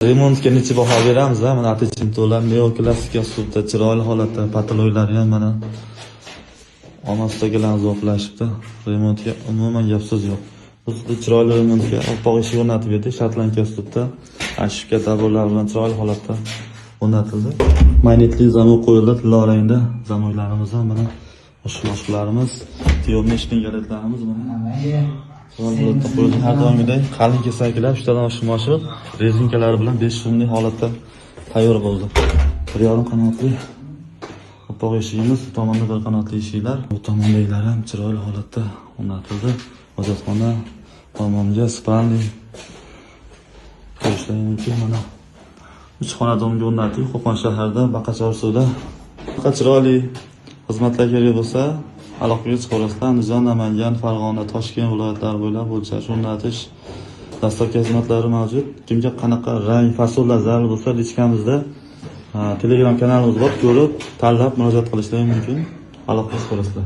Remontga necha baho beramiz, a? Mana to'la neoklassika uslubda, chiroyli holatda, потолок lari ham mana omad bilan zavqlashibdi. Remontga umuman gap so'z yo'q. Biz chiroyli remontga oppoq eshik o'rnatib berdik, шотландка uslubda, обшивка добор lar bilan chiroyli holatda o'rnatildi. Magnitli zamok qo'yildi, tillo rangda zamoklarimiz ham, mana oshiq-oshiqlarimiz, съёмный шпингалет larimiz mana chiroyli holatda qo'yildi. Har doimgidek qalin kesaklar, uchtadan oshiq moshiq, rezinkalari bilan 5 so'mlik holatda tayyor bo'ldi. 1,5 qanotli oppoq eshigimiz, bu tomonda bir qanotli eshiklar, bu tomondagilar ham chiroyli holatda o'rnatildi. Hojatxona tomonga спальный ko'rishlari mumkin. Mana uch xonadonga o'rnatdik Qo'qon shahrida, Baqachorsuvda. Bunaqa chiroyli xizmatlar kerak bo'lsa, aloqaga chiqaverasizlar. Andijon, Namangan, Farg'ona, Toshkent viloyatlari bo'ylab o'lchash, o'rnatish, доставка xizmatlari mavjud. Kimga qanaqa rang, fasonlar zarur bo'lsa, личка mizda Telegram kanalimiz bor, ko'rib, tanlab murojaat qilishlari mumkin. Aloqaga chiqaverasizlar.